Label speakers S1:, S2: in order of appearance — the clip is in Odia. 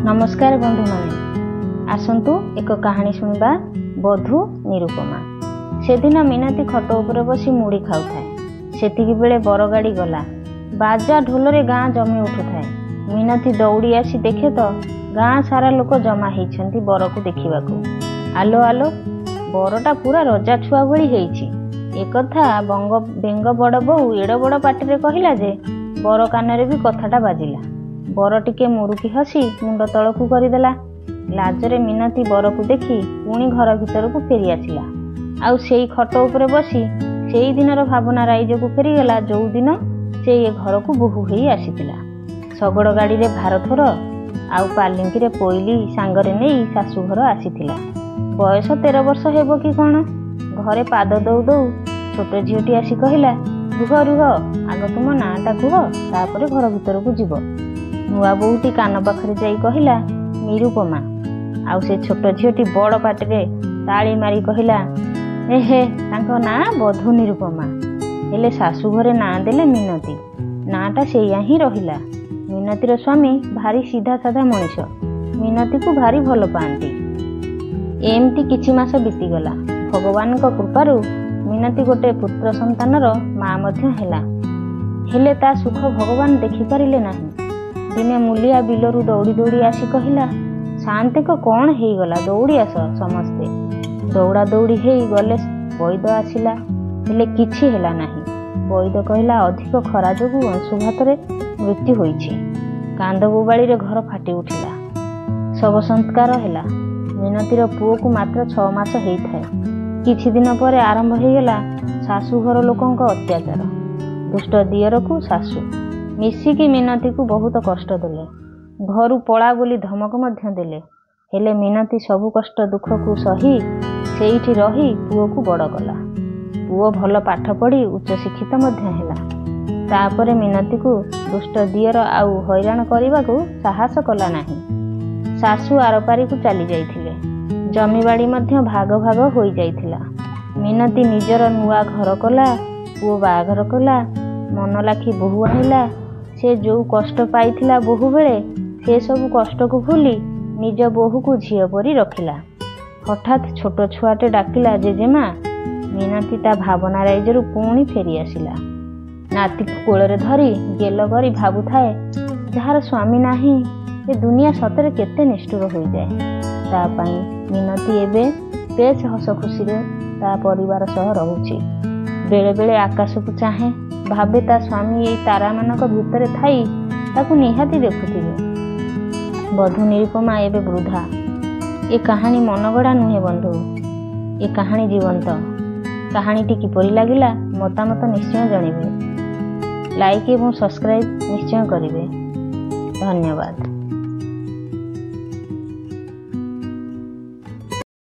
S1: ନମସ୍କାର ବନ୍ଧୁମାନେ, ଆସନ୍ତୁ ଏକ କାହାଣୀ ଶୁଣିବା, ବଧୂ ନିରୁପମା। ସେଦିନ ମିନତୀ ଖଟ ଉପରେ ବସି ମୁଢ଼ି ଖାଉଥାଏ। ସେତିକି ବେଳେ ବରଗାଡ଼ି ଗଲା। ବାଜା ଢୋଲରେ ଗାଁ ଜମି ଉଠୁଥାଏ। ମିନତୀ ଦୌଡ଼ି ଆସି ଦେଖେ ତ ଗାଁ ସାରା ଲୋକ ଜମା ହେଇଛନ୍ତି ବରକୁ ଦେଖିବାକୁ। ଆଲୋ ଆଲୋ, ବରଟା ପୁରା ରଜା ଛୁଆ ଭଳି ହେଇଛି। ଏକଥା ବଙ୍ଗ ବେଙ୍ଗ ବଡ଼ ବୋଉ ଏଡ଼ ବଡ଼ ପାଟିରେ କହିଲା ଯେ ବର କାନରେ ବି କଥାଟା ବାଜିଲା। ବର ଟିକେ ମୁରୁକି ହସି ମୁଣ୍ଡ ତଳକୁ କରିଦେଲା। ଲାଜରେ ମିନତୀ ବରକୁ ଦେଖି ପୁଣି ଘର ଭିତରକୁ ଫେରି ଆସିଲା। ଆଉ ସେଇ ଖଟ ଉପରେ ବସି ସେଇ ଦିନର ଭାବନା ରାଇଜକୁ ଫେରିଗଲା, ଯୋଉଦିନ ସେ ଏ ଘରକୁ ବୋହୂ ହେଇ ଆସିଥିଲା। ଶଗଡ଼ ଗାଡ଼ିରେ ଭାରଥୋର ଆଉ ପାଲିଙ୍କିରେ ପୋଇଲି ସାଙ୍ଗରେ ନେଇ ଶାଶୁଘର ଆସିଥିଲା। ବୟସ 13 ବର୍ଷ ହେବ କି କ'ଣ। ଘରେ ପାଦ ଦଉ ଦଉ ଛୋଟ ଝିଅଟି ଆସି କହିଲା, ରୁହ ରୁହ, ଆଗ ତୁମ ନାଁଟା କୁହ, ତାପରେ ଘର ଭିତରକୁ ଯିବ। ନୂଆ ବୋହୂଟି କାନ ପାଖରେ ଯାଇ କହିଲା, ନିରୁପମା। ଆଉ ସେ ଛୋଟ ଝିଅଟି ବଡ଼ ପାଟିରେ ତାଳି ମାରି କହିଲା, ଏହେ, ତାଙ୍କ ନାଁ ବଧୂ ନିରୁପମା, ହେଲେ ଶାଶୁଘରେ ନାଁ ଦେଲେ ମିନତୀ। ନାଁଟା ସେଇଆ ହିଁ ରହିଲା। ମିନତୀର ସ୍ୱାମୀ ଭାରି ସିଧା ସାଧା ମଣିଷ, ମିନତୀକୁ ଭାରି ଭଲ ପାଆନ୍ତି। ଏମିତି କିଛି ମାସ ବିତିଗଲା। ଭଗବାନଙ୍କ କୃପାରୁ ମିନତୀ ଗୋଟେ ପୁତ୍ର ସନ୍ତାନର ମା ମଧ୍ୟ ହେଲା। ହେଲେ ତା ସୁଖ ଭଗବାନ ଦେଖିପାରିଲେ ନାହିଁ। ଦିନେ ମୂଲିଆ ବିଲରୁ ଦୌଡ଼ି ଦୌଡ଼ି ଆସି କହିଲା, ସାଆନ୍ତେଙ୍କ କ'ଣ ହେଇଗଲା, ଦୌଡ଼ି ଆସ ସମସ୍ତେ। ଦୌଡ଼ା ଦୌଡ଼ି ହେଇ ଗଲେ। ବୈଦ ଆସିଲା, ହେଲେ କିଛି ହେଲା ନାହିଁ। ବୈଦ କହିଲା, ଅଧିକ ଖରା ଯୋଗୁଁ ଅଂଶୁଘାତରେ ମୃତ୍ୟୁ ହୋଇଛି। କାନ୍ଦ ବୋବାଳିରେ ଘର ଫାଟି ଉଠିଲା। ଶବ ସତ୍କାର ହେଲା। ମିନତୀର ପୁଅକୁ ମାତ୍ର 6 ମାସ ହେଇଥାଏ। କିଛି ଦିନ ପରେ ଆରମ୍ଭ ହେଇଗଲା ଶାଶୁଘର ଲୋକଙ୍କ ଅତ୍ୟାଚାର। ଦୁଷ୍ଟ ଦିଅରକୁ ଶାଶୁ ମିଶିକି ମିନତୀକୁ ବହୁତ କଷ୍ଟ ଦେଲେ। ଘରୁ ପଳା ବୋଲି ଧମକ ମଧ୍ୟ ଦେଲେ। ହେଲେ ମିନତୀ ସବୁ କଷ୍ଟ ଦୁଃଖକୁ ସହି ସେଇଠି ରହି ପୁଅକୁ ବଡ଼ କଲା। ପୁଅ ଭଲ ପାଠ ପଢ଼ି ଉଚ୍ଚଶିକ୍ଷିତ ମଧ୍ୟ ହେଲା। ତାପରେ ମିନତୀକୁ ଦୁଷ୍ଟ ଦିଅର ଆଉ ହଇରାଣ କରିବାକୁ ସାହସ କଲା ନାହିଁ। ଶାଶୁ ଆରପାରିକୁ ଚାଲି ଯାଇଥିଲେ। ଜମିବାଡ଼ି ମଧ୍ୟ ଭାଗ ଭାଗ ହୋଇଯାଇଥିଲା। ମିନତୀ ନିଜର ନୂଆ ଘର କଲା, ପୁଅ ବାହାଘର କଲା, ମନ ଲାଖି ବୋହୂ ଆଣିଲା। ସେ ଯୋଉ କଷ୍ଟ ପାଇଥିଲା ବୋହୂ ବେଳେ, ସେ ସବୁ କଷ୍ଟକୁ ଭୁଲି ନିଜ ବୋହୂକୁ ଝିଅ ପରି ରଖିଲା। ହଠାତ୍ ଛୋଟ ଛୁଆଟେ ଡାକିଲା, ଜେଜେମା। ମିନତୀ ତା ଭାବନା ରାଇଜରୁ ପୁଣି ଫେରି ଆସିଲା। ନାତିକୁ କୋଳରେ ଧରି ଗେଲ କରି ଭାବୁଥାଏ, ଯାହାର ସ୍ୱାମୀ ନାହିଁ ଏ ଦୁନିଆ ସତରେ କେତେ ନିଷ୍ଠୁର ହୋଇଯାଏ ତା ପାଇଁ। ମିନତୀ ଏବେ ବେଶ ହସ ଖୁସିରେ ତା ପରିବାର ସହ ରହୁଛି। ବେଳେ ବେଳେ ଆକାଶକୁ ଚାହେଁ, ଭାବେ ତା ସ୍ୱାମୀ ଏଇ ତାରାମାନଙ୍କ ଭିତରେ ଥାଇ ତାକୁ ନିହାତି ଦେଖୁଥିବେ। ବଧୂ ନିରୁପମା ଏବେ ବୃଦ୍ଧା। ଏ କାହାଣୀ ମନଗଢ଼ା ନୁହେଁ ବନ୍ଧୁ, ଏ କାହାଣୀ ଜୀବନ୍ତ। କାହାଣୀଟି କିପରି ଲାଗିଲା ମତାମତ ନିଶ୍ଚୟ ଜଣାଇବେ। ଲାଇକ୍ ଏବଂ ସବସ୍କ୍ରାଇବ୍ ନିଶ୍ଚୟ କରିବେ। ଧନ୍ୟବାଦ।